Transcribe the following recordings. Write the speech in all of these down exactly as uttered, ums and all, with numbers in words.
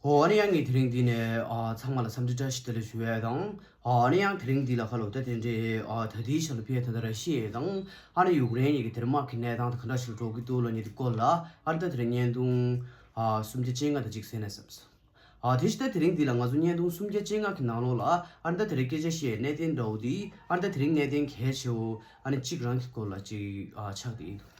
ཨོ་ཨ་ནི་ཡང་ངས་དེ་རིང་འདི་ནས་ཨ་ཚང་མ་ལ་འཚམས་འདྲི་བཀྲ་ཤིས་བདེ་ལེགས་ཞུ་ཡས་དང་། ཨོ་ཨ་ནི་ཡང་དེ་རིང་འདི་ལ་ཁ་ལོ་ད་དེ་འདྲའི་ཨ་ད་ལྟའི་ཆར་ལ་ཕེ་ད་ལྟ་ར་ཤི་ཡ་དང་ཨ་ནི་ཡུཀ་རེན་གཉིས་ཀྱི་དེར་དམག་གི་གནས་སྟངས་དང་ག་འདྲ་ཞིག་འགྲོ་གི་འདུག་ལབ་མཁན་དེ་སྐོར་ལ་ཨ་ནི་ད་དེ་རིང་བརྙན་ཐུང་ཨ་སུམ་བརྒྱ་བཅོ་ལྔ་དང་གཅིག་གསན་ན་བསམས་སོང་། ཨ་དེ་བཞིན་ད་དེ་རིང་འདི་ལ་ང་ཚོ་བརྙན་ཐུང་སུམ་བརྒྱ་བཅོ་ལྔ་གི་ནང་ལོགས་ལ་ཨ་ནི་ད་དེ་རིང་སྐད་ཆ་བཤད་གནད་དོན་འདྲ་བོ་འདི་ཨ་ནི་ད་དེ་རིང་གནད་དོན་གལ་ཆེ་བོ་ཨ་ནི་གཅིག་རང་གི་སྐོར་ལ་གཅིག་ཨ་ཆགས་བསྡད་ཡོད།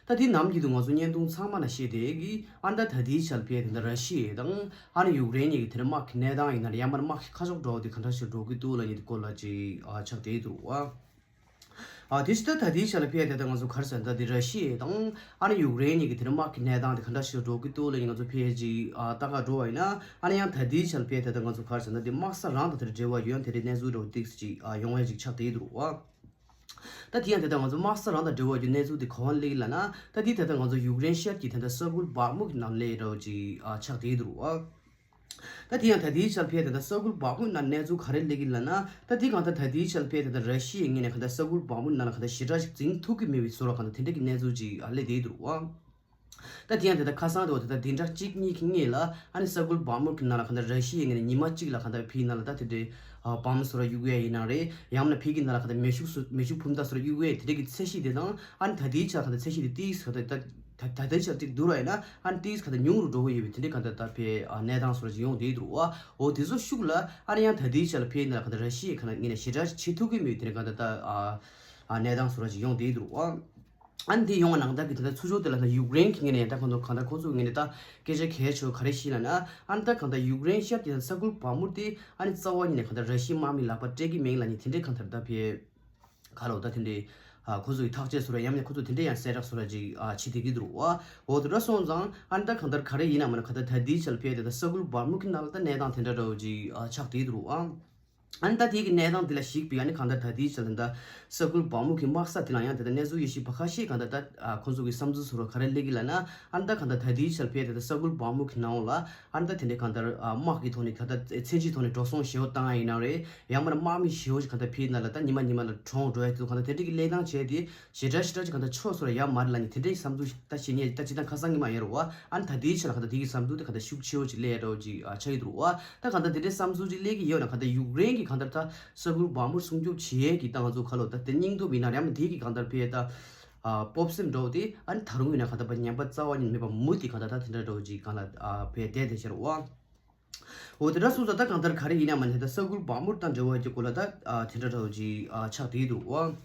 ད་དེ་ནམ་རྒྱུན་དུ་ང་ཚོ་བརྙན་ཐུང་ཚང་མ་ལ་བཤད་བསྡད་ཀྱི་ཨ་ནི་ད་ད་ལྟའི་ཆར་ཕེ་དེ་འདྲ་ར་ཤི་ཡ་དང་ཨ་ནི་ཡུཀ་རེན་གཉིས་ཀྱི་དེར་དམག་གི་གནས་སྟངས་ཡིན་ན་ཡང་མར་དམག་གི་ཁ་ཕྱོགས་འགྲོ་བ་དེ་ག་འདྲ་ཞིག་འགྲོ་གི་འདུག་ལབ་མཁན་དེ་སྐོར་ལ་གཅིག་ཨ་ཆགས་བསྡད་འདུག་ཨ། ཨ་དེ་བཞིན་ད་ད་ལྟའི་ཆར་ལ་ཕེ་དེ་ད་ང་ཚོ་ག་རེ་ཟེར་ན་ད་དེ་ར་ཤི་ཡ་དང་ཨ་ནི་ཡུཀ་རེན་གཉིས་ཀྱི་དེར་དམག་གི་གནས་སྟངས་དེ་ག་འདྲ་ཞིག་འགྲོ་གི་འདུག་ལབ་མཁན་ང་ཚོ་ཕེ་གཅིག་ཨ་ལྟ་ག་འགྲོ་བ་ཡིན་ན་ཨ་ནི་ཡང་ད་ལྟའི་ཆར་ལ་ཕེ་དེ་ད་ང་ཚོ་ག་རེ་ཟེར་ན་དེ་དམག་ས་རང་དང་དེར་འབྲེལ་བ་ཡོད་དེ་རེད་གནས་ཚུལ་འདྲ་བོ་ཏིག་ཅིག་ཨ་ཡོང་ཡ་ཅིག་ཆགས་བསྡད་འདུག་ཨ། ད་དེ་ཡང་དེ་ལྟར་ང་ཚོ་དམག་ས་རང་དང་འབྲེལ་བ་ཡོད་གནས་ཚུལ་དེ་ག་པར་སླེབས་ལབ་ན། ད་དེ་ད་ལྟ་ང་ཚོ་ཡུཀ་རེན་ཤར་གྱི་དེ་ལྟར་ས་ཁུལ་བག་མུག་གི་ནང་སླེབས་འདྲ་བོ་ཅིག་ཨ་ཆགས་བསྡད་འདུག་ཨ། ད་དེ་ཡང་ད་ལྟའི་ཆར་ཕེ་དེ་ལྟར་ས་ཁུལ་བག་མུག་ནང་གནས་ཚུལ་ག་རེ་སླེབས་ཀྱི་ལབ་ན། ད་དེ་གང་ལྟར་ད་ལྟའི་ཆར་ཕེ་དེ་ལྟར་ར་ཤི་ཡའི་ངོས་ནས་གང་ལྟར་ས་ཁུལ་བག་མུག་ནང་ལ་གང་ལྟར་ཞེ་དྲག་ཅིག་འཛིང་ཐུབ་ཀྱི་མེད་པའི་བཟོ་འདྲ་གང་ལྟར་དེ་འདྲ་གི་གནས་ཚུལ་ཅིག་ཨ་སླེབས་བསྡད་འདུག་ཨ། ད་དེ་ཡང་དེ་ལྟར་ཁ་སང་དུ་དེ་ལྟར་བདུན་ཕྲག་གཅིག་གཉིས་ཀྱི་སྔོན་ལ་ཨ་ནི་ས་ཁུལ་བག་མུག་གི་ནང་ལ་གང་ལྟར་ར་ཤི་ཡའི་ངོས་ནས་ཉི་མ་གཅིག་ལ་གང་ལྟར་ཕིའི་ནང་ལ་ད་དེ་འདྲའི་ཨ་བམ་སོ་ར་གཡུག་ཡས་ཡིན་ན་རེད། ཡང་ན་ཕི་གི་ནང་ལ་གང་ལྟར་མེ་ཤུགས་སུ་མེ་ཤུགས་འཕུར་མདའ་སོ་ར་གཡུག་ཡས་དེ་འདྲ་གི་ཚད་གཞི་དེ་དང་ཨ་ནི་ད་ལྟའི་ཆར་གང་ལྟར་ཚད་གཞི་དེ་ཏིས་གང་ལྟར་ད་ད་ད་ལྟའི་ཆར་ཏིག་བསྡུར་བ་ཡིན་ན་ཨ་ནི་ཏིས་གང་ལྟར་ཉུང་རུ་འགྲོ་གི་ཡོད་པའི་དེ་འདྲའི་གང་ལྟར་ད་ཕིའི་ཨ་གནས་སྟངས་སོ་ར་ཅིག་ཡོང་བསྡད་འདུག་ཨ། འོ་དེ་ཚོ་ཤུགས་ལ་ཨ་ནི་ཡང་ད་ལྟའི་ཆར་ལ་ཕིའི་ནང་ལ་གང་ལྟར་ར་ཤི་ཡའི་གང་ལྟར་ངོས་ནས་ཞེ་དྲག་བྱེད་ཐུབ་ཀྱི་མེད་པའི་དེ་འདྲའི་གང་ལྟར་ད་ཨ་ཨ་གནས་སྟངས་སོ་ར་ཅིག་ཡོང་བསྡད་འདུག་ཨ། ཨ་ནི་དེ་ཡོང་བ་ནང་ལྟར་གྱི་དེ་ལྟར་ཚུར་ཕྱོགས་དེ་ལ་ད་ཡུཀ་རེན་གྱི་ངོས་ནས་ད་གང་ལྟར་གང་ལྟར་ཁོང་ཚོའི་ངོས་ནས་ད་སྐད་ཆ་གལ་ཆེ་བ་ག་རེ་ཞིག་ལབ་ན། ཨ་ནི་ད་གང་ལྟར་ཡུཀ་རེན་ཤར་གྱི་ས་ཁུལ་བག་མུག་དེ་ཨ་ནི་རྩ་བ་ཉིད་ནས་གང་ལྟར་ར་ཤི་ཡའི་དམག་མིའི་ལག་པ་སྤྲད་ཀྱི་མིན་ལབ་ནི་དེ་འདྲའི་གང་ལྟར་ད་ཕེ་ག་ལོ་ད་དེ་འདྲའི་ཨ་ཁོང་ཚོ་ཡི་ཐག་གཅོད་སོ་ར་ཡང་ན་ཁོང་ཚོ་དེ་འདྲའི་ཡང་གསལ་བསྒྲགས་སོ་ར་ཅིག་ཨ་བྱེད་བསྡད་ཀྱི་འདུག་བ། འོ་དེ་འདྲ་སོང་ཙང་ཨ་ནི་ད་གང་ལྟར་ག་རེ་ཡིན་ན་མིན་ན་གང་ལྟར་ད་ལྟའི་ཆར་ལ་ཕེ་དེ་ད་ས་ཁུལ་བག་མུག་གི་ནང་ལ་ད་གནས་སྟངས་དེ་འདྲ་འདྲ་བོ་ཅིག་ཨ་ཆགས་བསྡད་ཀྱི་འདུག་བ། ཨ་ནི་ད་དེ་གི་གནས་སྟངས་དེ་ལ་གཞིགས་པའི་ཨ་ནི་གང་ལྟར་ད་ལྟའི་ཆར་ལ་ད་ས་ཁུལ་བག་མུག་གི་དམག་ས་དེ་ལ་ཡང་དེ་ལྟར་གནས་ཚུལ་ཡེ་ཤེས་པ་ཁ་ཤས་གང་ལྟར་ད་ཨ་ཁོང་ཚོ་གི་བསམ་ཚུལ་སོ་ར་ག་རེ་སླེབས་ཀྱི་ལབ་ན། ཨ་ནི་ད་གང་ལྟར་ད་ལྟའི་ཆར་ཕེ་དེ་ད་ས་ཁུལ་བག་མུག་གི་ནང་ལ་ཨ་ནི་ད་དེ་འདྲའི་གང་ལྟར་ཨ་དམག་གི་ཐོག་ནས་གང་ལྟར་མཚན་གཞིའི་ཐོག་ནས་འགྲོ་སོང་ཞེ་པོ་བཏང་ཡ་ཡིན་ན་རེད། ཡང་མིན་ན་དམག་མི་ཞེ་པོ་ཅིག་གང་ལྟར་ཕེ་ནང་ལ་ད་ཉི་མ་ཉི་མ་ལ་གྲོངས་འགྲོ་ཡ་དེ་ཚོ་གང་ལྟར་དེ་འདྲའི་གི་ལས་སྟངས་བྱས་ཏེ། ཞེ་དྲག་ཞེ་དྲག་ཅིག་གང་ལྟར་ཆོག་སོ་ར་ཡ་མ་རེད་ལབ་ནི་དེ་འདྲའི་བསམ་ཚུལ་ད་བཤད་ཉན་ད་ཅི་ད་ཁ་སང་གི་མ་ཡོད་རེད་བ། ཨ་ནི་ད་ལྟའི་ཆ་ལ་གང་ལྟར་དེ་གི་བསམ་ཚུལ་དེ་གང་ལྟར་ཤུགས་ཆེ་བོ་ཅིག་སླེབས་ཡ་འདྲ་བོ་ཅིག་ཨ་ཆགས་ཀྱི་འདུག་རེད་བ། ད་གང་ལྟར་དེ་འདྲའི་བསམ་ཚུལ་ཅིག་སླེབས་ཀྱི་ཡོད་ན་གང་ལྟར་ཡུཀ་རེན་གྱི་གང་ལྟར་ད་ས་ཁུལ་བག་མུག་སྲུང་སྐྱོབ་བྱེད་ཡས་ཀྱི་ད་ང་ཚོ་ག་ལོ་ད་དེ་སྙིང་སྟོབས་ཡིན་ན་རེད་ཡ་མ་དེ་གི་གང་ལྟར་ཕེ་ད་ཨ་སྤོབས་སེམས་འདྲ་བོ་དེ་ཨ་ནི་ད་རུང་ཡིན་ན་གང་ལྟར་པ་ཉམས་པ་རྩ་བ་ཉིད་མེད་པ་མུ་དེ་གང་ལྟར་ད་དེ་འདྲ་འདྲ་བོ་ཅིག་གང་ལ་ཨ་ཕེ་བསྡད་བསྡད་ཤར་བ། འོ་དེ་འདྲ་སོང་ཙང་ད་གང་ལྟར་ག་རེ་ཡིན་ཡང་མིན་ན་ད་ས་ཁུལ་བག་མུག་དང་འབྲེལ་བ་ཡོད་སྐོར་ལ་ད་ཨ་དེ་འདྲ་འདྲ་བོ་ཅིག་ཨ་ཆགས་བསྡད་འདུག་བ།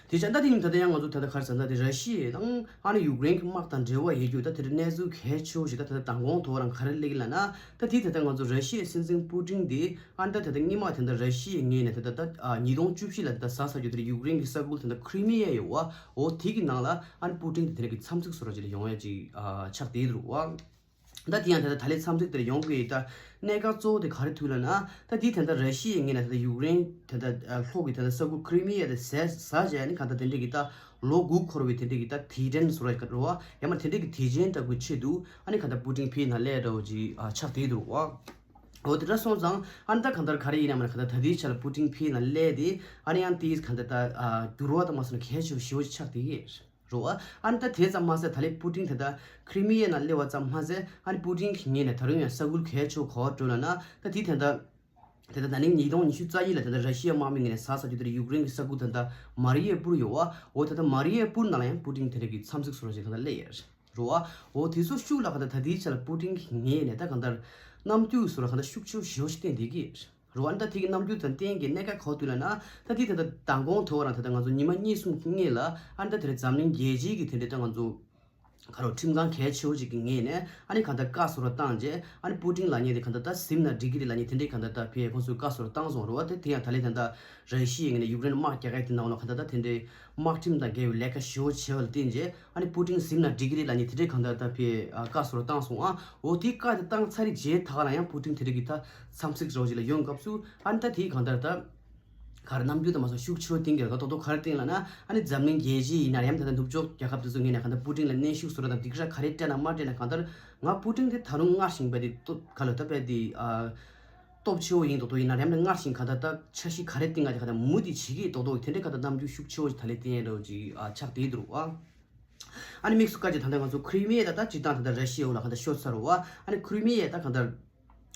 དེ་ཆ་ད་དེ་ཉིན་ད་ལྟ་ཡང་ང་ཚོ་ད་ལྟ་ག་རེ་ཟེར་ན་དེ་ར་ཤི་ཡ་དང་ཨ་ནི་ཡུཀ་རེན་གྱི་དམག་དང་འབྲེལ་བ་ཡོད་རྒྱུ་ད་དེ་འདྲ་གནས་ཚུལ་གལ་ཆེ་བོ་ཞིག་ད་ད་ལྟ་མདང་དགོང་དོ་རང་ག་རེ་སླེབས་ཀྱི་ལབ་ན། ད་དེ་ད་ལྟ་ང་ཚོ་ར་ཤི་ཡའི་སྲིད་འཛིན་པུ་ཏིན་དེ་ཨ་ནི་ད་ད་ལྟ་སྔོན་མ་དེ་འདྲ་ར་ཤི་ཡའི་ངོས་ནས་ད་ད་ད་ཨ་ཉིས་སྟོང་བཅུ་བཞི་ལ་ད་ད་ཟ་ས་རྒྱུ་དེ་ཡུཀ་རེན་གྱི་ས་ཁུལ་དེ་འདྲ་ཁྲི་མི་ཡ་ཡོད་བ། འོ་དེ་གི་ནང་ལ་ཨ་ནི་པུ་ཏིན་དེ་དེ་འདྲ་གི་འཚམས་གཟིགས་སོ་ར་ཅིག་ལ་ཡོང་ཡ་ཅིག་ཨ་ཆགས་བསྡད་འདུག་བ། ད་དེ་ཡང་ད་ལྟ་ད་ལན་འཚམས་གཟིགས་དེར་ཡོང་གི་ད་གནད་འགག་གཙོ་བོ་དེ་ག་རེ་ཐུག་ལབ་ན། ད་དེ་ད་ལྟ་ར་ཤི་ཡའི་ངོས་ནས་ད་ལྟ་ཡུཀ་རེན་ད་ལྟ་ལྷོ་གི་ད་ལྟ་ས་ཁུལ་ཁི་རི་མི་ཡ་དེ་ཟས་ཟ་བྱས་ནི་ག་ད་དེ་འདྲས་ཀྱི་ད་ལོ་དགུ་འཁོར་བའི་དེ་འདྲས་ཀྱི་ད་དུས་དྲན་སོ་ར་ག་རེ་བ་ཡང་མ་དེ་འདྲས་ཀྱི་དུས་ཆེན་འདྲ་པོའི་ཆེད་དུ་ཨ་ནི་ག་ད་པུ་ཏིན་ཕི་ནང་སླེབས་འདྲ་བོ་ཅིག་ཨ་ཆགས་བསྡད་འདུག་བ། འོ་དེ་འདྲ་སོང་ཙང་ཨ་ནི་ད་གང་ལྟར་ག་རེ་ཡིན་ན་མ་ན་ག་ད་ད་ལྟའི་ཆ་ལ་པུ་ཏིན་ཕི་ནང་སླེབས་ཏེ་ཨ་ནི་ཡང་དེའི་ག་ད་ད་འགྱུར་བ་དང་མ་སོང་ན་གལ་ཆེ་བ་ཞེ་པོ་ཅིག་ཆགས་བསྡད་ཀྱི་རེད་བ། ཨ་ནི་ད་དེ་ཙམ་མ་ཟད་ད་ལན་པུ་ཏིན་དེ་ད་ཁི་རི་མི་ཡ་ནང་སླེབས་པ་ཙམ་མ་ཟད་ཨ་ནི་པུ་ཏིན་གྱི་ངོས་ནས་ད་རུང་ཡང་ས་ཁུལ་གལ་ཆེ་བ་ག་བ་སྤྲོད་ལབ་ན་ད་དེ་དེ་ད་དེ་ད་ད་ནིང་ཉིས་སྟོང་ཉི་ཤུ་རྩ་གཉིས་ལ་དེ་ད་ར་ཤི་ཡ་དམག་མི་ངོས་ནས་ཟ་ས་རྒྱུ་དེ་ཡུཀ་རེན་གྱི་ས་ཁུལ་དེ་ད་མ་རི་ཡ་པུར་ཡོད་བ། འོ་དེ་ད་མ་རི་ཡ་པུར་ནང་ལ་ཡང་པུ་ཏིན་དེ་འདྲ་གི་འཚམས་གཟིགས་སོ་ར་ཅིག་ག་ད་སླེབས་ཡོད་རེད་བ། འོ་དེ་ཚོ་ཤུགས་ལ་ག་ད་ད་དེའི་ཆ་ལ་པུ་ཏིན་གྱི་ངོས་ནས་ད་གང་ལྟར་རྣམ་འགྱུར་སོ་ར་ག་ད་ཤུགས་ཆེ་བ་ཞེ་པོ་ཞིག་བསྟན་བསྡད་ཀྱི་རེད་བ། ཨ་ནི་ད་དེ་གི་རྣམ་འགྱུར་དང་བསྟན་གྱི་གནད་འགག་ག་བ་ཐུག་ལབ་ན་ད་དེ་ད་ད་མདང་དགོང་དོ་རང་ད་ད་ང་ཚོ་ཉི་མ་གཉིས་གསུམ་གྱི་སྔོན་ལ་ཨ་ནི་ད་དེ་རིང་འཛམ་གླིང་རྒྱལ་སྤྱིའི་གི་དེ་འདྲའི་ད་ང་ཚོ་ག་རེ་ཁྲིམས་ཁང་གལ་ཆེ་བོ་ཅིག་གི་ངོས་ནས་ཨ་ནི་གང་ལྟར་བཀའ་སོ་ར་བཏང་རྗེས་ཨ་ནི་པུ་ཏིན་ལབ་མཁན་དེ་གང་ལྟར་ད་གཟིམ་ན་འགྲིག་གི་རེད་ལབ་མཁན་དེ་འདྲའི་གང་ལྟར་ད་ཕེ་ཁོང་ཚོས་བཀའ་སོ་ར་བཏང་སོང་རེད་བ། དེ་དེ་ཡང་ད་ལན་ད་ལྟ་ར་ཤི་ཡའི་ངོས་ནས་ཡུཀ་རེན་དམག་རྒྱག་ཡ་དེ་ནང་ལ་གང་ལྟར་ད་དེ་འདྲའི་དམག་ཁྲིམས་དང་འགལ་བའི་ལས་ཀ་ཞེ་པོ་བྱས་པ་ལ་བརྟེན་རྗེས་ཨ་ནི་པུ་ཏིན་གཟིམ་ན་འགྲིག་གི་རེད་ལབ་མཁན་དེ་འདྲའི་གང་ལྟར་ད་ཕེ་བཀའ་སོ་ར་བཏང་སོང་ཨ། འོ་དེ་བཀའ་དེ་བཏང་ཚར་རྗེས་ད་ག་ལ་ཡང་པུ་ཏིན་དེ་འདྲའི་གི་ད་འཚམས་གཟིགས་རོགས་ཅིག་ལ་ཡོང་སྐབས་སུ་ཨ་ནི་ད་དེ་གང་ལྟར་ད། ག་རེ་རྣམ་འགྱུར་དང་མ་སོང་ཤུགས་ཆེ་བོ་བསྟན་གྱི་རེད། ད་རྡོག་རྡོག་ག་རེ་བསྟན་ལབ་ན་ཨ་ནི་འཛམ་གླིང་རྒྱལ་སྤྱི་ཡིན་ན་ཡང་ད་ལྟ་ནུབ་ཕྱོགས་རྒྱལ་ཁབ་དེ་ཚོ་ངོས་ནས་གང་ལྟར་པུ་ཏིན་ལ་གནོན་ཤུགས་སོ་ར་དང་སྡིགས་ར་ག་རེ་སྤྲད་ན་མ་སྤྲད་ན་གང་ལྟར་ང་པུ་ཏིན་དེ་ད་རུང་སྔར་བཞིན་པ་དེ་སྟོབས་ག་ལ་ད་པས་དེ་ཨ་སྟོབས་ཆེ་བོ་ཡིན་རྡོག་རྡོག་ཡིན་ན་ཡང་ད་སྔར་བཞིན་གང་ལྟར་ད་འཆར་གཞི་ག་རེ་བཏིང་ག་དེ་གང་ལྟར་མུ་མཐུད་བྱེད་ཀྱི་རྡོག་རྡོག་དེ་འདྲའི་གང་ལྟར་རྣམ་འགྱུར་ཤུགས་ཆེ་བོ་ཞིག་ད་ལན་བསྟན་ཡ་འདྲ་བོ་ཅིག་ཨ་ཆགས་བསྡད་འདུག་ཨ། ཨ་ནི་དམིགས་སུ་བཀར་གྱི་ད་ལྟ་ང་ཚོ་ཁི་རི་མི་ཡ་ད་ད་སྤྱིར་བཏང་ད་ལྟ་ར་ཤི་ཡའི་འོག་ལ་ག་ད་ཤོར་ཚར་བ། ཨ་ནི་ཁི་རི་མི་ཡ་ད་ག་ད་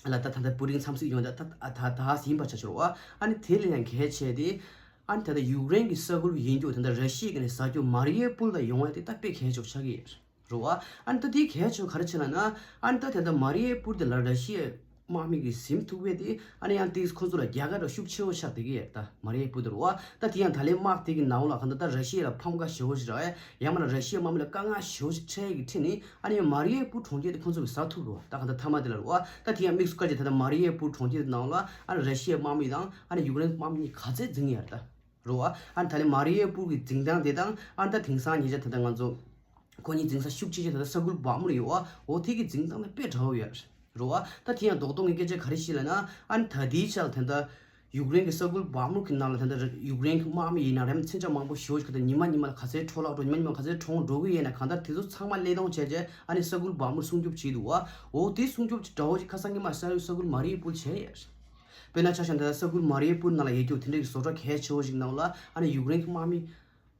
ལ་ད་ད་ལྟ་པུ་ཏིན་འཚམས་གཟིགས་ཡོང་ད་ད་ད་ད་ཡིན་པ་ཆ་ཤོར་བ། ཨ་ནི་དེ་ལས་ཡང་གལ་ཆེ་དེ། ཨ་ནི་ད་ལྟ་ཡུཀ་རེན་གྱི་ས་ཁུལ་ཡིན་རྒྱུ་ད་ལྟ་ར་ཤི་ཡ་གི་ནས་ཟ་རྒྱུ་མ་རི་ཡེ་པུལ་ལ་ཡོང་བ་དེ་ད་དཔེ་གལ་ཆེ་ཆགས་ཀྱི་ཡོད། རེད་བ། ཨ་ནི་ད་དེའི་གལ་ཆེ་ག་རེ་བྱས་ལབ་ན། ཨ་ནི་ད་དེ་ད་མ་རི་ཡེ་པུར་དེ་ལ་ར་ཤི་ཡའི་དམག་མི་གིས་ཟིན་ཐུབ་པས་དེ། ཨ་ནི་ཡང་དེས་ཁོ་ཚོ་ལ་རྒྱལ་ཁ་ར་ཤུགས་ཆེ་བོ་ཆགས་བསྡད་ཀྱི་ཡོད་ད་མ་རི་ཡེ་པུར་དེ་རེད་བ། ད་དེ་ཡང་ད་ལན་དམག་དེ་གི་ནང་ལ་གང་ལྟར་ད་ར་ཤི་ཡ་ལ་ཕམ་ཁ་ཞེ་བོ་ཞིག་རག་ཡ། ཡང་མིན་ན་ར་ཤི་ཡའི་དམག་མི་ལ་དཀའ་ངལ་ཞེ་བོ་ཞིག་འཕྲད་ཡ་གི་ཁྲིད་ནས། ཨ་ནི་ཡང་མ་རི་ཡེ་པུར་གྲོང་ཁྱེར་དེ་ཁོ་ཚོ་གིས་ཟ་ཐུབ་རེད་བ། ད་གང་ལྟར་མཐའ་མ་དེ་ལ་རེད་བ། ད་དེ་ཡང་དམིགས་སུ་བཀར་གྱི་ད་ལྟ་མ་རི་ཡེ་པུར་གྲོང་ཁྱེར་དེ་ནང་ལ་ཨ་ནི་ར་ཤི་ཡའི་དམག་མི་དང་ཨ་ནི་ཡུཀ་རེན་དམག་མི་གཉིས་ག་ཚད་འཛིང་ཡ་རེད་ད། རེད་བ། ཨ་ནི་ད་ལན་མ་རི་ཡེ་པུར་གྱི་འཛིང་སྟངས་དེ་དང་ཨ་ནི་ད་དེང་སང་ཉེ་ཆར་ད་ལྟ་ང་ཚོ་ཁོ་གཉིས་འཛིང་ས་ཤུགས་ཆེ་ཆེ་ད་ལྟ་ས་ཁུལ་བག་མུར་ཡོད་བ། འོ་དེ་གི་འཛིང་སྟངས་དང་དཔེ་འདྲ་བོ་ཡོད་རེད་བ། ད་དེ་ཡང་རྡོག་རྡོག་གི་སྐད་ཆ་ག་རེ་བཤད་ལབ་ན། ཨ་ནི་ད་ལྟའི་ཆར་ད་ལྟ་ཡུཀ་རེན་གྱི་ས་ཁུལ་བག་མུར་གྱི་ནང་ལ་ད་ལྟ་ཡུཀ་རེན་གྱི་དམག་མི་ཡིན་ན་རེད། མཚོན་ཆ་མང་པོ་ཞེ་པོ་ཞིག་ག་ད་ཉི་མ་ཉི་མ་ལ་ག་ཚད་འཕྲོ་བརླག་འགྲོ། ཉི་མ་ཉི་མ་ག་ཚད་གྲོངས་འགྲོ་གི་ཡིན་ན་གང་ལྟར་དེ་ཚོ་ཚང་མ་སླད་གཏོང་བྱས་རྗེས་ཨ་ནི་ས་ཁུལ་བག་མུར་སྲུང་སྐྱོབ་བྱེད་འདུག་བ། འོ་དེ་སྲུང་སྐྱོབ་ཀྱི་དགྲ་བོ་ཞིག་ཁ་སང་ཉི་མ་ས་ས་ཁུལ་མ་རི་ཡེ་པུར་བྱས་ཡོད། དཔེར་ན་ཆ་བཞག་ན་ད་ལྟ་ས་ཁུལ་མ་རི་ཡེ་པུར་ནང་ལ་ཡོད་རྒྱུ་དེ་འདྲའི་བཟོ་གྲྭ་གལ་ཆེ་བོ་ཞིག་ནང་ལ་ཨ་ནི་ཡུཀ་རེན་གྱི་དམག་མི་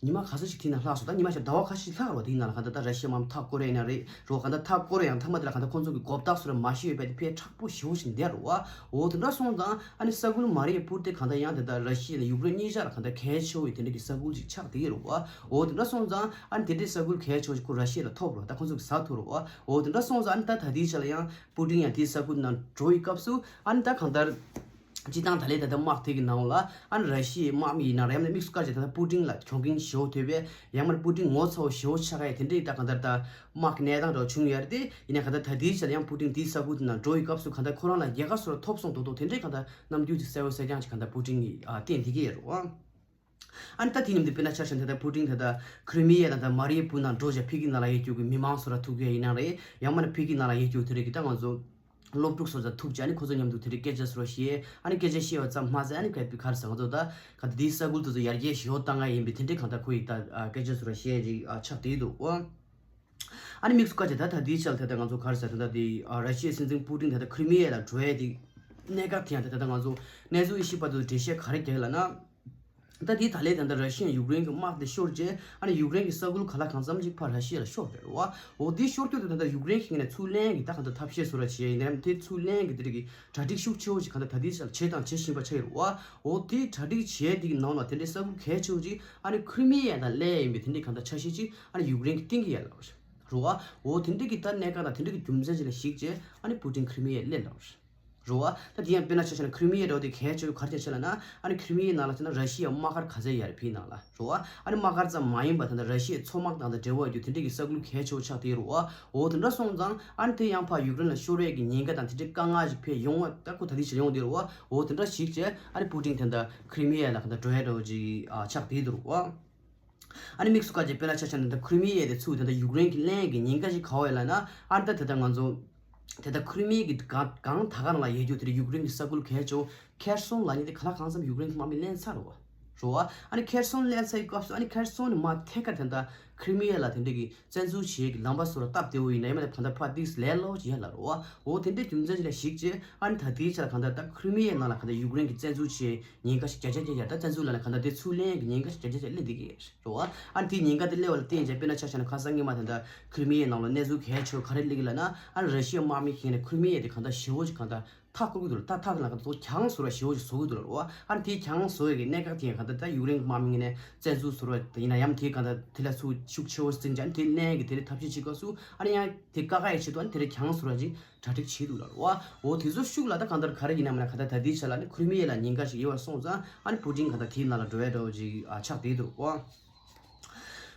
ཉི་མ་ག་ཚོད་ཞིག་དེ་ནང་ལྷག་སོང་། ད་ཉི་མ་ཞིག་ཟླ་བ་ཁ་ཤས་ལྷག་རོ། དེའི་ནང་ལ་གང་ལྟར་ད་ར་ཤི་ཡའི་དམག་མི་མཐའ་བསྐོར་ཡ་ཡིན་ན་རེད་རོ། གང་ལྟར་མཐའ་བསྐོར་ཡ་ཡང་མཐའ་མ་དེ་ལ་གང་ལྟར་ཁོང་ཚོ་གི་མགོ་བཏགས་སུ་ར་མ་ཤི་ཡོད་པ་དེ་དཔེ་མཁྲེགས་པོ་ཞེ་བོ་ཞིག་འདས་རོ་བ། འོ་དེ་འདྲ་སོང་ཙང་ཨ་ནི་ས་ཁུལ་མ་རི་ཡེ་པུར་དེ་གང་ལྟར་ཡང་དེ་ལྟར་ར་ཤི་ཡ་ནས་ཡུཀ་རེན་གཉིས་ཆ་ལ་གང་ལྟར་གལ་ཆེ་བོ་ཡི་དེ་འདྲ་གི་ས་ཁུལ་ཅིག་ཆགས་བསྡད་ཡོད་རོ་བ། འོ་དེ་འདྲ་སོང་ཙང་ཨ་ནི་དེ་འདྲའི་ས་ཁུལ་གལ་ཆེ་བོ་ཞིག་ཁོ་ར་ཤི་ཡ་ལ་ཐོབ་རོ། ད་ཁོང་ཚོ་གི་ཟ་ཐུབ་རོ་བ། འོ་དེ་འདྲ་སོང་ཙང་ཨ་ནི་ད་ད་ལྟའི་ཆ་ལ་ཡང་པུ་ཏིན་ཡང་དེའི་ས་ཁུལ་ནང་འགྲོ་ཡི་སྐབས་སུ་ཨ་ནི་ད་གང་ལྟར། སྤྱིར་བཏང་ད་ལན་ད་ལྟ་དམག་དེ་གི་ནང་ལ་ཨ་ནི་ར་ཤི་ཡའི་དམག་མི་ཡིན་ན་རེད། ཡང་ན་དམིགས་སུ་བཀར་བྱས་ད་ལྟ་པུ་ཏིན་ལ་གྱོང་གུན་ཞེ་པོ་ཐེབས་པས། ཡང་མིན་པུ་ཏིན་ངོ་ཚ་བོ་ཞེ་པོ་ཆགས་ཡ་དེ་འདྲའི་ད་གང་ལྟར་ད་དམག་གི་གནས་སྟངས་འདྲ་བྱུང་ཡོད་རེད་དེ། ཡིན་ན་གང་ལྟར་ད་ལྟའི་ཆར་ཡང་པུ་ཏིན་དེའི་ས་ཁུལ་དེ་ནང་འགྲོ་ཡི་སྐབས་སུ་གང་ལྟར་ཁོ་རང་ལ་རྒྱལ་ཁ་སོགས་ཐོབ་སོང་མདོག་མདོག་དེ་འདྲའི་གང་ལྟར་རྣམ་འགྱུར་ཅིག་གསལ་པོ་གསལ་རྐྱང་ཅིག་གང་ལྟར་པུ་ཏིན་གྱིས་ཨ་བསྟན་བསྡད་ཀྱི་ཡོད་རེད་བ། ཨ་ནི་ད་དེ་མཉམ་དུ་དཔེར་ན་ཆ་བཞག་ན་ད་ལྟ་པུ་ཏིན་ད་ལྟ་ཁི་རི་མི་ཡ་དང་ད་མ་རི་ཡེ་པུར་ནང་འགྲོ་བྱས་ཕ་གི་ནང་ལ་ཡོད་རྒྱུ་གི་མི་མང་སོགས་ལ་ཐུག་རྒྱུ་ཡིན་ན་རེད། ཡང་མིན་ན་ཕ་གི་ནང་ལ་ཡོད་རྒྱུ་དེ་རིགས་ཀྱི་ད་ང་ཚོ་སློབ་ཕྲུག་སོགས་ལ་ཐུག་བྱས་ཨ་ནི་ཁོ་ཚོ་མཉམ་དུ་དེ་རིགས་སྐད་ཆ་སོགས་བཤད། ཨ་ནི་སྐད་ཆ་བཤད་པ་ཙམ་མ་ཟད་ཨ་ནི་ག་ག་རེ་ཟེར་ང་ཚོ་ད་ག་ད་དེའི་ས་ཁུལ་དེ་ཚོ་ཡར་རྒྱས་ཞེ་པོ་བཏང་ཡ་ཡིན་པའི་དེ་འདྲའི་གང་ལྟར་ཁོ་ཡི་ད་སྐད་ཆ་སོགས་བཤད་ཅིག་ཆགས་བསྡད་འདུག་ཨོ། ཨ་ནི་དམིགས་སུ་བཀར་བྱས་ད་ད་དེའི་ཆར་ད་ལྟ་ང་ཚོ་ག་རེ་ཟེར་ད་ལྟ་དེ་ར་ཤི་ཡའི་སྲིད་འཛིན་པུ་ཏིན་ད་ལྟ་ཁི་རི་མི་ཡ་ལ་འགྲོ་ཡ་དེ་གནད་འགག་དེ་ཡང་ད་ལྟ་ང་ཚོ་གནས་ཚུལ་ཡེ་ཤེས་པ་དེ་ཚོ་འགྲེལ་བཤད་ག་རེ་རྒྱག་ལབ་ན། ད་དེ་ད་ལན་ད་ལྟ་ར་ཤི་ཡ་ཡུཀ་རེན་གྱི་དམག་དེ་ཤོར་རྗེས་ཨ་ནི་ཡུཀ་རེན་གྱི་ས་ཁུལ་གང་ལ་གང་འཚམ་ཅིག་ཕར་ར་ཤི་ཡ་ལ་ཤོར་རེད་བ། འོ་དེ་ཤོར་དུས་ད་ལྟ་ཡུཀ་རེན་གྱི་ངོས་ནས་ཚུར་ལེན་གྱི་ད་གང་ལྟར་ཐབས་ཤེས་བཟོ་འདྲ་བྱས་ཡིན་ནའང་དེ་ཚུར་ལེན་གྱི་དེ་རིགས་ཀྱི་གྲ་སྒྲིག་ཤུགས་ཆེ་བོ་ཞིག་གང་ལྟར་ད་ལྟའི་ཆར་བྱས་དང་བྱེད་བཞིན་པ་ཆགས་ཡོད་རེད་བ། འོ་དེ་གྲ་སྒྲིག་བྱས་དེ་གི་ནང་ལ་དེ་འདྲའི་ས་ཁུལ་གལ་ཆེ་བོ་ཅིག་ཨ་ནི་ཁི་རི་མི་ཡ་དང་སླེབས་ཡིན་པའི་དེ་འདྲའི་གང་ལྟར་ཆ་ཤས་ཅིག་ཨ་ནི་ཡུཀ་རེན་གྱིས་བསྟན་གྱི་ཡོད་རེད་བ། འོ་དེ་འདྲའི་གི་ད་གནད་འགག་དང་དེ་འདྲའི་གི་རྒྱུ་མཚན་ཅིག་ལ་གཞིགས་བྱས་ཨ་ནི་པུ་ཏིན་ཁི་རི་མི་ཡ་སླེབས་ལབ་རེད། རེད་བ། ད་དེ་ཡང་དཔེར་ན་ཆ་བཞག་ན་ཁི་རི་མི་ཡ་འདྲ་བོ་དེ་གལ་ཆེ་བོ་ག་རེ་བྱས་ལབ་ན། ཨ་ནི་ཁི་རི་མི་ཡའི་ནང་ལ་བྱས་ན་ར་ཤི་ཡའི་དམག་སྒར་ག་ཚད་ཡོད་རེད་ཕིའི་ནང་ལ་རེད་བ། ཨ་ནི་དམག་སྒར་ཙམ་མ་ཡིན་པ་ད་ལྟ་ར་ཤི་ཡའི་མཚོ་དམག་དང་ད་འབྲེལ་བ་ཡོད་རྒྱུ་དེ་འདྲའི་གི་ས་ཁུལ་གལ་ཆེ་བོ་ཆགས་བསྡད་ཡོད་རེད་བ། འོ་དེ་འདྲ་སོང་ཙང་ཨ་ནི་དེ་ཡང་ཕར་ཡུཀ་རེན་ལ་ཤོར་ཡས་ཀྱི་ཉེན་ཁ་དང་དེ་འདྲའི་དཀའ་ངལ་ཞིག་འཕྲད་ཡོང་བ་ད་ཁོ་ད་ལྟའི་ཆར་ཡོང་བསྡད་ཡོད་རེད་བ། འོ་དེ་འདྲ་གཞིགས་བྱས་ཨ་ནི་པུ་ཏིན་ད་ལྟ་ཁི་རི་མི་ཡ་ལ་ག་ད་འགྲོ་ཡས་འདྲ་བོ་ཅིག་ཆགས་བསྡད་ཡོད་རེད་བ། ཨ་ནི་དམིགས་སུ་བཀར་བྱས་དཔེར་ན་ཆ་བཞག་ན་ད་ཁི་རི་མི་ཡ་དེ་ཚུར་ད་ལྟ་ཡུཀ་རེན་གྱིས་ལེན་གྱི་ཉེན་ཁ་ཞིག་ག་བ་ཡོད་ལབ་ན། ཨ་ནི་ད་དེ་ལྟར་ང་ཚོ་དེ་ལྟར་ཁི་རི་མི་ཡ་གི་སྒང་སྒང་ད་ག་ནང་ལ་ཡོད་རྒྱུ་དེ་འདྲའི་ཡུཀ་རེན་གྱི་ས་ཁུལ་གལ་ཆེ་བོ་ཁེར་སོང་ལབ་མཁན་དེ་གང་ལ་གང་འཚམ་ཡུཀ་རེན་གྱི་དམག་མི་ལེན་ཚར་རེད་བ། རེད་བ། ཨ་ནི་ཁེར་སོང་ལེན་ཚར་བའི་སྐབས་སུ་ཨ་ནི་ཁེར་སོང་ནས་མར་ཐད་ཀར་དེ་ལྟར་ཁི་རི་མི་ཡ་ལ་དེ་འདྲའི་གི་བཙན་འཛུལ་བྱེད་ཀྱི་ལམ་པ་སོགས་ལ་སྟབས་བདེ་བོ་ཡིན་ན་ཡང་མ་དེ་གང་ལྟར་ཕར་ཏིག་ལས་སླ་བོ་ཅིག་ཡོད་ལབ་རེད་བ། འོ་དེ་འདྲའི་རྒྱུ་མཚན་ཅིག་ལ་གཞིགས་བྱས་ཨ་ནི་ད་ལྟའི་ཆར་གང་ལྟར་ད་ཁི་རི་མི་ཡའི་ནང་ལ་གང་ལྟར་ཡུཀ་རེན་གྱིས་བཙན་འཛུལ་བྱེད་ཉེན་ཁ་ཞིག་བརྒྱ་ཆ་བརྒྱ་བརྒྱ་ད་བཙན་འཛུལ་ལབ་ན་གང་ལྟར་དེ་ཚུར་ལེན་གྱི་ཉེན་ཁ་ཞིག་བརྒྱ་ཆ་བརྒྱ་སླེབས་བསྡད་ཀྱི་ཡོད་རེད་བ། ཨ་ནི་དེའི་ཉེན་ཁ་དེ་སླེབས་པ་ལ་བརྟེན་བྱས་དཔེར་ན་ཆ་བཞག་ན་ཁ་སང་སྔོན་མ་ད་ལྟ་ཁི་རི་མི་ཡའི་ནང་ལ་གནས་ཚུལ་གལ་ཆེ་བ་ག་རེ་སླེབས་ཀྱི་ལབ་ན། ཨ་ནི་ར་ཤི་ཡའི་དམག་མི་ཞིག་ནས་ཁི་རི་མི་ཡ་དེ་གང་ལྟར་ཞེ་བོ་ཅིག་གང་ལྟར་མཐའ་བསྐོར་གྱི་འདུག་ལ། ད་མཐའ་དེ་ལ་གང་ལྟར་གྱང་བཟོ་འདྲ་ཞེ་བོ་ཅིག་བཟོ་གི་འདུག་ལ་རེད་བ། ཨ་ནི་དེའི་གྱང་བཟོ་ཡས་ཀྱི་གནད་འགག་དེ་ཡང་གང་ལྟར་ད་ཡུཀ་རེན་གྱི་དམག་མི་ངོས་ནས་བཙན་འཛུལ་བཟོ་འདྲ་ཡིན་ན་ཡང་དེ་གང་ལྟར་དེ་ལ་ཚུར་ཤུགས་ཆེ་བོ་བརྩིས་བྱས་ཨ་ནི་དེ་ལེན་ཡས་ཀྱི་དེ་འདྲའི་ཐབས་ཤེས་བྱེད་སྐབས་སུ་ཨ་ནི་ཡང་དེ་བཀག་ཡས་ཆེད་དུ་ཨ་ནི་དེ་འདྲའི་གྱང་བཟོ་འདྲ་ཅིག་གྲ་སྒྲིག་བྱས་འདུག་ལ་རེད་བ། འོ་དེ་ཚོ་ཤུགས་ལ་ད་གང་ལྟར་ག་རེ་ཡིན་ན་མིན་ན་གང་ལྟར་ད་ལྟའི་ཆ་ལ་ནི་ཁི་རི་མི་ཡ་ལ་ཉེན་ཁ་ཞིག་ཡོད་པ་སོང་ཙང་ཨ་ནི་པུ་ཏིན་གང་ལྟར་དེའི་ནང་ལ་འགྲོ་ཡ་འདྲ་བོ་ཅིག་ཨ་ཆགས་བསྡད་འདུག་ཨོ།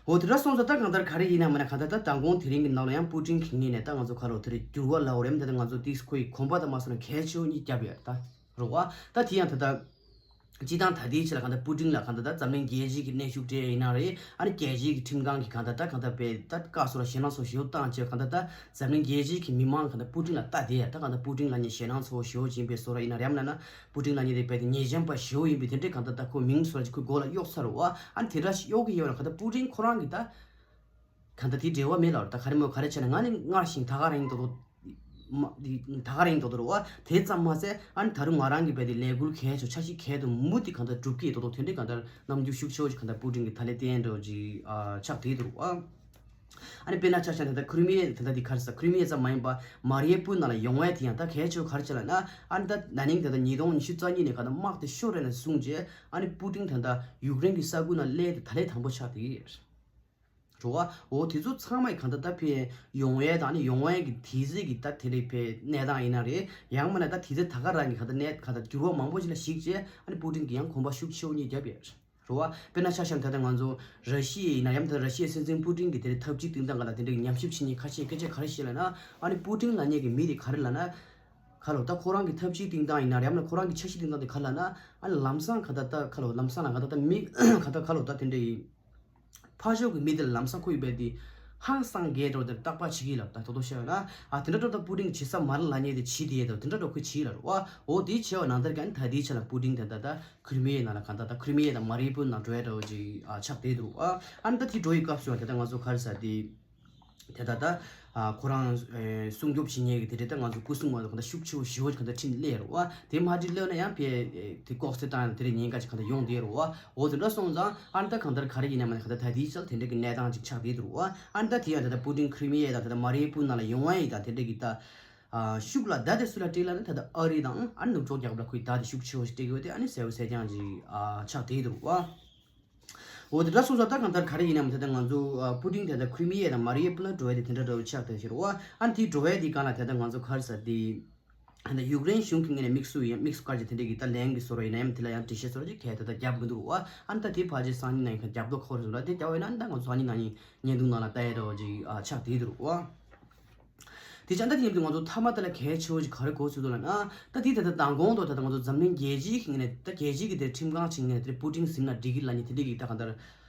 འོ་དེ་འདྲ་སོང་ཙང་ད་གང་ལྟར་ག་རེ་ཡིན་ན་མིན་ན་གང་ལྟར་ད་མདང་དགོང་དེ་རིང་གི་ནང་ལ་ཡང་པུ་ཏིན་གྱི་ངོས་ནས་ད་ང་ཚོ་ག་རེ་དེ་རེད་འགྱུར་བ་ལབ་དགོས་རེད། ད་ང་ཚོ་དེས་ཁོ་ཡི་གོམ་པ་དང་མ་སོང་ན་གལ་ཆེ་བོ་གཉིས་བརྒྱབ་ཡོད་ད་རེད་བ། ད་དེ་ཡང་ད་ལྟ། སྤྱིར་བཏང་ད་ལྟའི་ཆ་ལ་གང་ལྟར་པུ་ཏིན་ལ་གང་ལྟར་ད་འཛམ་གླིང་རྒྱལ་སྤྱི་གི་གནོན་ཤུགས་སྤྲད་ཡིན་ན་རེད། ཨ་ནི་རྒྱལ་སྤྱི་གི་ཁྲིམས་ཁང་གིས་གང་ལྟར་ད་གང་ལྟར་བས་ད་བཀའ་སོགས་ལ་ཞེད་སྣང་ཚོ་ཞེ་པོ་བཏང་བྱས་གང་ལྟར་ད་འཛམ་གླིང་རྒྱལ་སྤྱི་གི་མི་མང་གང་ལྟར་པུ་ཏིན་ལ་ལྟ་བསྡད་ཡ། ད་གང་ལྟར་པུ་ཏིན་ལ་ནི་ཞེད་སྣང་ཚོ་ཞེ་པོ་ཅིག་ཡིན་པའི་བཟོ་འདྲ་ཡིན་ན་རེད་མ་ན་པུ་ཏིན་ལ་ནི་དེ་བས་ཏེ་ཉེས་ཅན་པ་ཞེ་པོ་ཡིན་པའི་དེ་འདྲའི་གང་ལྟར་ད་ཁོ་མིང་སོགས་ལ་ཅིག་ཁོའི་མགོ་ལ་གཡོགས་ཚར་རེད་བ། ཨ་ནི་དེ་འདྲ་ཞིག་གཡོགས་ཀྱི་ཡོད་ན་གང་ལྟར་པུ་ཏིན་ཁོ་རང་གིས་ད། གང་ལྟར་དེ་འབྲེལ་བ་མེད་ལབ་རེད། ད་ག་རེ་མོ་ག་རེ་བྱས་ན་ང་ནི་སྔར་བཞིན་ད་ག་རང་ཡིན་མདོག་མདོག་མ་འདི་ད་ག་རང་ཡིན་མདོག་མདོག་རེད་བ། དེ་ཙམ་མ་ཟད་ཨ་ནི་ད་རུང་ང་རང་གི་བས་དེ་ལས་འགུལ་གལ་ཆེ་འཆར་གཞི་གལ་དུ་མུ་དེ་གང་ལྟར་སྒྲུབ་ཀྱི་མདོག་མདོག་དེ་འདྲའི་གང་ལྟར་རྣམ་འགྱུར་ཤུགས་ཆེ་བོ་ཞིག་གང་ལྟར་པུ་ཏིན་གྱི་ད་ལས་བསྟན་འགྲོ་ཅིག་ཨ་ཆགས་བསྡད་འདུག་བ། ཨ་ནི་དཔེར་ན་ཆ་བཞག་ན་ད་ལྟ་ཁི་རི་མི་ཡ་ད་ལྟ་འདི་ག་རེ་ཟེར། ཁི་རི་མི་ཡ་ཙམ་མ་ཡིན་པ་མ་རི་ཡ་པུལ་ནང་ལ་ཡོང་བ་དེ་ཡང་ད་གལ་ཆེ་བ་ག་རེ་བྱས་ལབ་ན། ཨ་ནི་ད་ན་ནིང་ད་ལྟ་ཉིས་སྟོང་ཉི་ཤུ་རྩ་གཉིས་ནས་ག་ད་དམག་དེ་ཤོར་རེད་ལབ་གསུངས་རྗེས། ཨ་ནི་པུ་ཏིན་ད་ལྟ་ཡུཀ་རེན་གྱི་ས་ཁུལ་ནང་སླེབས་ཏེ་ད་ལན་དང་པོ་ཆགས་དེ་རེད། རེད་བ། འོ་དེ་ཚོ་ཚང་མ་གང་ལྟར་ད་ཕེ་ཡོང་ཡས་དང་ནི་ཡོང་ཡས་ཀྱི་དུས་ཚོད་ཀྱི་ད་དེ་འདྲའི་ཕེ་གནས་སྟངས་ཡིན་ན་རེད། ཡང་མིན་ན་ད་དུས་ཚོད་ད་ག་རང་གི་གང་ལྟར་གནས་གང་ལྟར་འགྱུར་བ་མང་པོ་ཞིག་ལ་གཞིགས་བྱས། ཨ་ནི་པུ་ཏིན་གྱིས་ཡང་གོམ་པ་ཤུགས་ཆེ་བོ་གཉིས་བརྒྱབ་ཡོད། རེད་བ། དཔེར་ན་ཆ་བཞག་ན་ད་ལྟ་ང་ཚོ་ར་ཤི་ཡ་ཡིན་ན་ཡང་ད་ར་ཤི་ཡའི་སྲིད་འཛིན་པུ་ཏིན་གྱི་དེ་འདྲའི་ཐབས་ཇུས་སྟེང་སྟངས་གང་ལྟར་དེ་འདྲའི་ཉམས་ཞིབ་བྱེད་མཁན་ཁ་ཤས་སྐད་ཆ་ག་རེ་བཤད་ལབ་ན། ཨ་ནི་པུ་ཏིན་ལབ་མཁན་གྱི་མི་དེ་ག་རེ་ལབ་ན། ཁ་ལོ་ད་ཁོ་རང་གི་ཐབས་ཇུས་སྟེང་སྟངས་ཡིན་ན་རེད། ཡང་ན་ཁོ་རང་གི་འཆར་གཞི་སྟེང་སྟངས་དེ་ག་རེ་ལབ་ན། ཨ་ནི་ལམ་སང་གང་ལྟར་ད་ཁ་ལོ་ལམ་སང་ལ་གང་ལྟར་ད་མི་གང་ལྟར་ཁ་ལོ་ད་དེ་འདྲའི་ཕར་ཕྱོགས་ཀྱི་མི་དེ་ལ་ལམ་སང་ཁོ་ཡི་བས་དེ་ཧང་སང་རྒྱས་འགྲོ་དེར་རྟག་པར་བྱེད་ཀྱི་ལབ། ད་དོ་དོ་བཤད་ན། ཨ་དེ་འདྲ་འགྲོ་ད་པུ་ཏིན་བྱེད་ས་མ་རེད་ལབ་མཁན་དེ་བྱེད་དེ་ད་དེ་འདྲ་འགྲོ་ཁོས་བྱེད་ལབ་རེད་བ། འོ་དེ་བྱས་པ་ནང་ལྟར་གྱི་ཨ་ནི་ད་དེའི་ཆ་ལ་པུ་ཏིན་དེ་ད་ད་ཁི་རི་མི་ཡའི་ནང་ལ་གང་ལྟར་ད་ཁི་རི་མི་ཡ་དང་མ་རི་པུལ་ནང་འགྲོ་ཡ་འདྲ་བོ་ཅིག་ཨ་ཆགས་བསྡད་འདུག་བ། ཨ་ནི་ད་དེ་འགྲོ་ཡི་སྐབས་སུ་ད་ད་ང་ཚོ་ག་རེ་ཟེར་དེ། དེ་ད་ལྟ་ཨ་ཁོ་རང་ཨེ་སྲུང་སྐྱོབ་བྱེད་མཁན་གྱི་དེ་འདྲ་ད་ང་ཚོ་སྐུ་སྲུང་བ་གང་ལྟར་ཤུགས་ཆེ་བོ་ཞེ་བོ་གང་ལྟར་ཁྲིད་ནས་སླེབས་རེད་བ། དེ་མ་ཁྲིད་སླེབས་ན་ཡང་ཕེ་དེ་ལྐོག་རྩལ་བཏང་ཡང་དེ་འདྲ་ཉེན་ཁ་ཅིག་གང་ལྟར་ཡོང་བསྡད་རེད་བ། འོ་དེ་འདྲ་སོང་ཙང་ཨ་ནི་ད་གང་ལྟར་ག་རེ་ཡིན་ན་མ་ནི་གང་ལྟར་ད་དེའི་ཆར་དེ་འདྲ་གི་གནས་སྟངས་ཅིག་ཆགས་བསྡད་འདུག་བ། ཨ་ནི་ད་དེ་ཡང་ད་ལྟ་པུ་ཏིན་ཁི་རི་མི་ཡ་དང་ད་ལྟ་མ་རི་པུལ་ནང་ལ་ཡོང་བ་ཡིན་དང་དེ་འདྲ་གི་ད་ཨ་ཤུགས་ལ་བརྡ་དེ་སུ་ལ་སྤྲད་ལབ་ན་ད་ལྟ་ཨ་རི་དང་ཨ་ནི་ནུབ་ཕྱོགས་རྒྱལ་ཁབ་ལ་ཁོས་བརྡ་དེ་ཤུགས་ཆེ་བོ་ཞིག་སྤྲད་ཀྱི་ཡོད་དེ་ཨ་ནི་གསལ་བོ་གསལ་རྐྱང་ཅིག་ཨ་ཆགས་བསྡད་འདུག་བ། འོ་དེ་འདྲ་སོང་ཙང་ད་གང་ལྟར་ག་རེ་ཡིན་ནམ་དེ་ལྟར་ང་ཚོ་ཨ་པུ་ཏིན་དེ་ལྟར་ཁི་རི་མི་ཡ་དང་མ་རི་ཡ་པུལ་ལ་འགྲོ་བའི་དེ་དེ་འདྲ་འདྲ་བོ་ཆགས་བསྡད་ཤག་རེད་བ། ཨ་ནི་དེའི་འགྲོ་བའི་དེའི་སྒང་ལ་དེ་ལྟར་ང་ཚོ་ག་རེ་ཟེར་དེ། ཨ་ནི་ཡུཀ་རེན་གཞུང་གི་ངོས་ནས་དམིགས་སུ་ཡིན་དམིགས་སུ་བཀར་གྱི་དེ་འདྲ་གི་ད་ལན་གྱི་བཟོ་འདྲ་ཡིན་ན་ཡང་དེ་ལ་ཡང་འགྲེལ་བཤད་བཟོ་འདྲ་ཅིག་གལ་ཏེ་ད་རྒྱབ་མི་འདུག་བ། ཨ་ནི་ད་དེ་ཕལ་ཆེར་སང་ཉིན་ནང་ཡིན་ཁ་རྒྱབ་ལོག་ཁོ་རེ་བཟོ་འདྲ་དེ་རྒྱབ་ཡོད་ན་ཨ་ནི་ད་ང་ཚོ་སང་ཉིན་ནང་ཡིན་བརྙན་ཐུང་ནང་ལ་ལྟ་ཡ་འདྲ་བོ་ཅིག་ཨ་ཆགས་བསྡད་འདུག་བ། དེ་ཅང་ད་དེ་ཡིན་དུས་ང་ཚོ་མཐའ་མ་དེ་ལ་གལ་ཆེ་བོ་ཞིག་ག་རེ་གོ་ཚུལ་འདུག་ལབ་ན། ད་དེ་ད་ལྟ་མདང་དགོང་དུ་ད་ལྟ་ང་ཚོ་འཛམ་གླིང་རྒྱལ་སྤྱིའི་གི་ངོས་ནས་ད་རྒྱལ་སྤྱིའི་གི་དེ་ཁྲིམས་ཁང་ཆེན་ངོས་ནས་དེ་པུ་ཏིན་ཟིན་ན་འགྲིག་གི་ལབ་ནི་དེ་འདྲ་གི་ད་གང་ལྟར་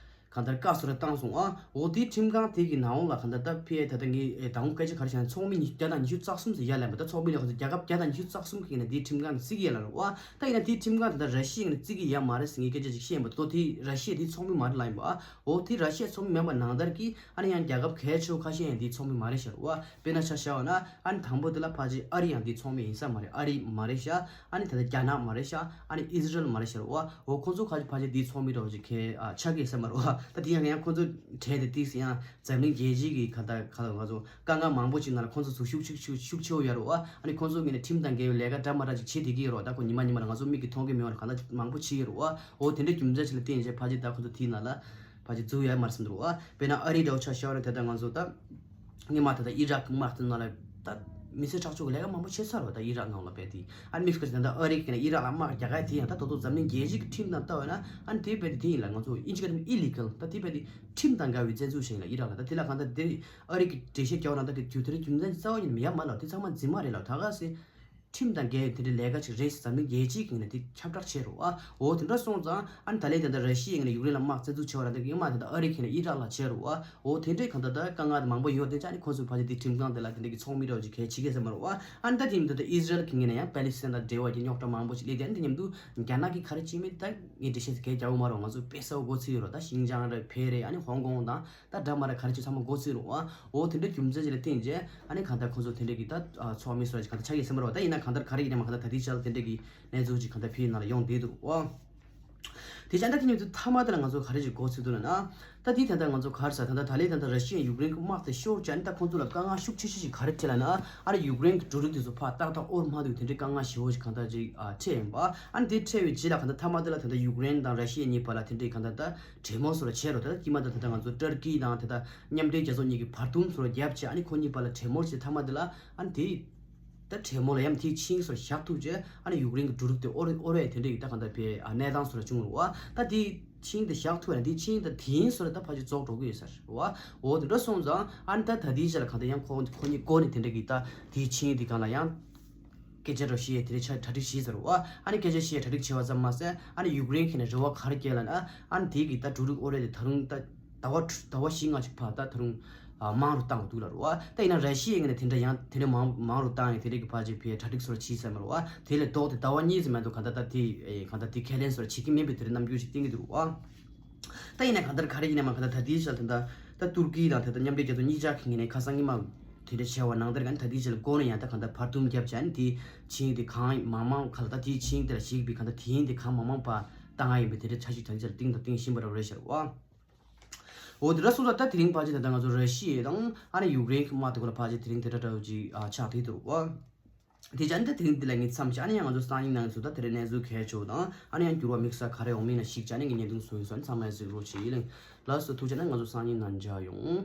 གང་ལྟར་བཀའ་ཟུར་བཏང་སོང་ཨ། འོ་དེ་ཁྲིམས་ཁང་དེ་གི་ནང་ལ་གང་ལྟར་ད་ཕི་ཨེ་ད་ལྟ་ངས་ཨེ་ད་དུང་སྐད་ཆ་ག་རེ་བཤད་ན་ཚོགས་མི་ཉི་བརྒྱ་དང་ཉི་ཤུ་རྩ་གསུམ་ཟེར་ཡ་ལབ་པ་ད་ཚོགས་མི་ལ་གང་ལྟར་རྒྱལ་ཁབ་བརྒྱ་དང་ཉི་ཤུ་རྩ་གསུམ་གི་ངོས་ནས་དེ་ཁྲིམས་ཁང་གི་བརྩི་གི་ཡ་ལབ་རེད་བ། ད་ཡིན་ན་དེ་ཁྲིམས་ཁང་དེ་ད་ར་ཤི་ཡའི་ངོས་ནས་བརྩི་གི་ཡ་མ་རེད་ཟེར་ངས་སྐད་ཆ་ཅིག་བཤད་ཡིན་པ་ད་དེ་ར་ཤི་ཡ་དེ་ཚོགས་མི་མ་རེད་ལབ་ཡིན་པ་ཨ། འོ་དེ་ར་ཤི་ཡ་ཚོགས་མི་མིན་པ་ནང་ལྟར་གི་ཨ་ནི་ཡང་རྒྱལ་ཁབ་གལ་ཆེ་བོ་ཁ་ཤས་ཡང་དེའི་ཚོགས་མི་མ་རེད་ཤག་རེད་བ། དཔེར་ན་ཆ་བཞག་པ་ན་ཨ་ནི་དང་པོ་དེ་ལ་ཕལ་ཆེར་ཨ་རི་ཡང་དེའི་ཚོགས་མི་ཡིན་ས་མ་རེད། ཨ་རི་མ་རེད་ཤག་ཨ་ནི་ད་ལྟ་རྒྱ་ནག་མ་རེད་ཤག་ཨ་ནི་ཨི་ཟི་རལ་མ་རེད་ཤག་རེད་བ། འོ་ཁོང་ཚོ་ཁ་ཕལ་ཆེར་དེའི་ཚོགས་མི་འདྲ་བོ་ཅིག་གལ་ཨ་ཆགས་ཀྱི་ཡོད་ས་མ་རེད་བ། ད་དེ་ཡང་ཡང་ཁོང་ཚོ་གྲས་དེ་ཏིག་ཙམ་ཡང་འཛམ་གླིང་རྒྱལ་སྤྱིའི་གི་ག་ད་ག་ད་ང་ཚོ་དཀའ་ངལ་མང་པོ་ཅིག་ནང་ལ་ཁོང་ཚོ་ཚུར་ཤུགས་ཤུགས་ཤུགས་ཤུགས་ཆེ་བོ་ཡོད་རེད་བ། ཨ་ནི་ཁོང་ཚོ་ངོས་ནས་ཁྲིམས་དང་འགལ་བའི་ལས་ཀ་འདྲ་མ་འདྲ་ཅིག་བྱེད་བསྡད་ཀྱི་ཡོད་རེད་བ། ད་ཁོ་ཉི་མ་ཉི་མ་ལ་ང་ཚོ་མིག་གིས་མཐོང་གི་མེད་པ་ལ་གང་ལྟར་མང་པོ་བྱེད་ཀྱི་ཡོད་རེད་བ། འོ་དེ་འདྲའི་རྒྱུ་མཚན་ཅིག་ལ་བརྟེན་བྱས་ཕལ་ཆེར་ད་ཁོ་ཚོ་དེའི་ནང་ལ་ཕལ་ཆེར་འཛུལ་ཡོད་མ་རེད་བསམ་འདུག་བ། དཔེར་ན་ཨ་རི་འདྲ་བོ་ཆ་བཞག་ན་དེ་ལྟར་ང་ཚོ་ད་སྔོན་མ་ད་ལྟ་ཨི་རག་གི་དམག་དེ་ནང་ལ་ད་མི་སེར་ཆགས་ཆོག་གི་ལས་ཀ་མང་པོ་བྱས་ཚར་བ་ད་ཨི་རག་ནང་ལ་རྦད་དེ། ཨ་ནི་དམིགས་བཀར་ད་ལྟ་ཨ་རི་གི་ནས་ཨི་རག་ལ་དམག་རྒྱག་ག་དེ་ཡང་ད་ད་དུང་འཛམ་གླིང་རྒྱལ་སྤྱི་གི་ཁྲིམས་དང་ལྟ་བ་ན་ཨ་ནི་དེ་རྦད་དེ་དེ་ཡིན་ལ་ང་ཚོ་ཨིན་ཇི་སྐད་ནས་ཨི་ལི་གལ་ད་དེ་རྦད་དེ་ཁྲིམས་དང་འགལ་བའི་བཙན་འཛུལ་བྱས་ཡིན་ལ་ཨི་རག་ལ། ད་དེ་ལ་གང་ལྟར་དེ་ཨ་རི་གི་འགྲེལ་བཤད་རྒྱག་པ་ན་ད་དེ་དུས་དེ་རིང་རྒྱུ་མཚན་རྩ་བ་ཉིད་ནས་མི་ཡ་མ་ལ་དེ་ཚང་མ་རྫུན་མ་རེད་ལ་ད་ག་སེ། ཁྲིམས་དང་འགལ་དེ་འདྲའི་ལས་ཀ་ཅིག་རེད་ཟེར་འཛམ་གླིང་རྒྱལ་སྤྱིའི་སྒང་ནས་དེ་ཁྱབ་བསྒྲགས་བྱས་རེད་བ། འོ་དེ་འདྲ་སོང་ཙང་ཨ་ནི་ད་ལན་དེ་འདྲ་ར་ཤི་ཡའི་ངོས་ནས་ཡུཀ་རེན་ལ་དམག་བཙན་འཛུལ་བྱས་པ་ར་དེ་གི་ཡང་མ་དེ་འདྲ་ཨ་རི་གི་ནས་ཨི་རག་ལ་བྱས་རེད་བ། འོ་དེ་འདྲའི་གང་ལྟར་ད་དཀའ་ངལ་དེ་མང་པོ་ཡོད་དེ་ཅག་ནི་ཁོ་ཚོས་ཕལ་ཆེར་དེ་ཁྲིམས་ཁང་དེ་ལ་དེ་འདྲ་གི་ཚོགས་མི་འདྲ་བོ་ཅིག་གལ་ཆེ་གི་ཟེར་མ་རེད་བ། ཨ་ནི་ད་དེ་མི་འདུག་ད་ཨི་ཟི་རལ་གི་ངོས་ནས་ཡང་པེ་ལི་སི་ཐན་དང་འབྲེལ་བ་གི་རྙོག་དྲ་མང་པོ་ཅིག་སླེབས་དེ་ཨ་ནི་དེ་མཉམ་དུ་རྒྱ་ནག་གིས་ག་རེ་བྱེད་མིན་ད་ངས་འགྲེལ་བཤད་གལ་རྒྱག་གི་མ་རེད། ང་ཚོ་དཔེ་གསལ་པོ་གོ་ཚོད་ཡོད་རེད། ད་ཤིན་ཅང་རེད་ཕེ་རེད་ཨ་ནི་ཧོང་ཀོང་དང་ད་འདྲ་མ་རེད་ག་རེ་བྱེད་ཚང་མ་གོ་ཚོད་རེད་བ། འོ་དེ་འདྲ་རྒྱུ་མཚན་ཅིག་ལ་བརྟེན་བྱས་ཨ་ནི་གང་ལྟར་ཁོ་ཚོ་དེ་འདྲ་གི་ད་ཚོགས་མི་སོགས་ཅིག་གང་ལྟར་ཆགས་ཀྱི་ཟེར་མ་རེད་བ། ད་ཡིན་ན་གང་ལྟར་ག་རེ་ཡིན་ནའང་གང་ལྟར་ད་ལྟའི་ཆར་དེ་འདྲ་གི་གནས་ཚུལ་ཅིག་གང་ལྟར་ཕི་ནང་ལ་ཡོང་བསྡད་འདུག་བ། དེ་བྱས་ད་དེ་ནས་མཐའ་མ་དེ་ལ་ང་ཚོ་ག་རེ་ཅིག་གོ་ཚུལ་འདུག་ལབ་ན། ད་དེའི་ད་ལྟ་ང་ཚོ་ག་རེ་ཟེར་ད་ལྟ་ད་ལན་ད་ལྟ་ར་ཤི་ཡ་ཡུཀ་རེན་གྱི་དམག་དེ་ཤོར་བྱས་ནས་ད་ཁོང་ཚོ་ལ་དཀའ་ངལ་ཤུགས་ཆེ་ཤོས་ཅིག་ག་རེ་འཕྲད་ལབ་ན། ཨ་ནི་ཡུཀ་རེན་གྱི་འབྲུ་རིགས་དེ་ཚོ་ཕར་ཏག་ཏག་དབོར་མ་ཐུབ་དེ་འདྲའི་དཀའ་ངལ་ཞེ་པོ་ཅིག་གང་ལྟར་ཅིག་ཨ་འཕྲད་ཡིན་པ། ཨ་ནི་དེ་འཕྲད་པའི་རྗེས་ལ་གང་ལྟར་མཐའ་མ་དེ་ལ་ད་ལྟ་ཡུཀ་རེན་དང་ར་ཤི་ཡ་གཉིས་བར་ལ་དེ་འདྲའི་གང་ལྟར་ད་གྲོས་མོལ་སོགས་ལ་བྱས་རོགས། ད་ལྟ་དཀྱིལ་མ་ད་ད་ལྟ་ང་ཚོ་ཏུར་ཀི་དང་ད་ལྟ་མཉམ་འབྲེལ་རྒྱལ་ཚོགས་གཉིས་ཀྱི་བར་འདུམ་སོགས་ལ་བརྒྱབ་བྱས་ཨ་ནི་ཁོ་གཉིས་བར་ལ་གྲོས་མོལ་བྱས་མཐའ་མ་དེ་ལ་ཨ་ནི་དེ། ད་གྲོས་མོལ་ལ་ཡང་དེའི་ཆིངས་སོགས་བཞག་ཐུབ་རྗེས་ཨ་ནི་ཡུཀ་རེན་གྱི་འབྲུ་རིགས་དེ་དབོར་དབོར་བའི་དེ་འདྲ་ཡི་ད་གང་ལྟར་པའི་ཨ་གནས་སྟངས་སོགས་ལ་བྱུང་རུང་བ། ད་དེའི་ཆིངས་དེ་བཞག་ཐུབ་ཡང་དེའི་ཆིངས་དེ་དེ་ཡིན་སོགས་ལ་ད་ཕལ་ཆེར་རྫོགས་འགྲོ་གི་ཡོད་ས་རེད་བ། འོ་དེ་འདྲ་སོང་ཙང་ཨ་ནི་ད་ད་དེའི་ཆ་ལ་གང་ལྟར་ཡང་ཁོ་ཁོ་གཉིས་སྒོ་ནས་དེ་འདྲ་གི་ད་དེའི་ཆིངས་དེ་སྒང་ལ་ཡང་སྐད་ཆ་རོ་བཤད་དེ་འདྲ་ཆ་གྲ་སྒྲིག་བྱས་ཟེར་བ། ཨ་ནི་སྐད་ཆ་བཤད་གྲ་སྒྲིག་བྱས་པ་ཙམ་མ་ཟད་ཨ་ནི་ཡུཀ་རེན་གྱི་ནས་རེ་བ་ག་རེ་བསྐྱེད་ལབ་ན་ཨ་ནི་དེའི་གི་ད་འབྲུ་རིགས་དབོར་བའི་དེ་ད་རུང་ད་ཟླ་བ་ཟླ་བ་བཞི་ལྔ་ཅིག་ཕར་ད་ད་རུང་། མང་རུ་བཏང་དགོས་འདུག་ལབ་རེད་བ། ད་ཡིན་ན་ར་ཤི་ཡའི་ངོས་ནས་དེ་འདྲ་ཡང་དེ་འདྲ་མང་མང་རུ་བཏང་ཡང་དེ་འདྲ་གི་ཕལ་ཆེར་ཕའི་གྲ་སྒྲིག་སོགས་བྱས་ཟེར་མ་རེད་བ། དེ་ལས་ལྡོག་སྟེ་ཟླ་བ་གཉིས་ཙམ་མ་གཏོགས་གང་ལྟར་ད་དེ་གང་ལྟར་དེ་ཁས་ལེན་སོགས་བྱེད་ཀྱི་མིན་པའི་དེ་འདྲ་རྣམ་འགྱུར་ཞིག་བསྟན་གྱི་འདུག་བ། ད་ཡིན་ན་གང་ལྟར་ག་རེ་ཡིན་ན་མ་གང་ལྟར་ད་ལྟའི་ཆར་ད་ལྟ་ད་ཏུར་ཀི་དང་ད་ལྟ་མཉམ་འབྲེལ་རྒྱལ་ཚོགས་གཉིས་ཆ་གི་ངོས་ནས་ཁ་སང་ཉི་མ་དེ་འདྲ་བྱས་པ་ནང་ལྟར་གང་ད་ལྟའི་ཆར་ལ་སྒོ་ནས་ཡང་ད་གང་ལྟར་བར་འདུམ་བརྒྱབ་བྱས་ནས་དེ་ཆིངས་དེ་གང་མང་མང་གང་ལྟར་དེའི་ཆིངས་དེ་ལ་གཞིགས་པའི་གང་ལྟར་དེ་ཡིན་དེ་གང་མང་མང་བ་བཏང་ཡ་ཡིན་པའི་དེ་འདྲ་འཆར་གཞི་ད་ལྟའི་ཆར་ལ་གཏིང་དང་གཏིང་ཕྱིན་པ་འདྲ་བོ་རེད་ཤག་བ། འོ་དེ་འདྲ་སོང་ཙང་ད་དེ་རིང་ཕལ་ཆེར་ད་ལྟ་ང་ཚོ་ར་ཤི་ཡ་དང་ཨ་ནི་ཡུཀ་རེན་གྱི་དམག་དེ་ཁོ་ལ་ཕལ་ཆེར་དེ་རིང་དེ་འདྲ་འདྲ་བོ་ཅིག་ཨ་ཆགས་བསྡད་འདུག་བ། དེ་བྱས་ནས་ད་དེ་རིང་འདི་ལ་ངས་མཚམས་བཞག་ནས་ཡང་ང་ཚོ་སང་ཉིན་ནང་ཚོ་ད་དེ་རིང་གནས་ཚུལ་གལ་ཆེ་བ་དང་ཨ་ནི་ཡང་འགྱུར་བ་དམིགས་བསལ་ག་རེ་འོང་མིན་ལ་གཞིགས་བྱས་ནས་ངས་བརྙན་ཐུང་བཟོ་ཡིན་ཟེར་ནས་ཚང་མས་གཟིགས་རོགས་བྱེད་ཡིན། ལགས་སོ། ཐུགས་རྗེ་གནང་། ང་ཚོ་སང་ཉིན་ནང་མཇལ་ཡོང་།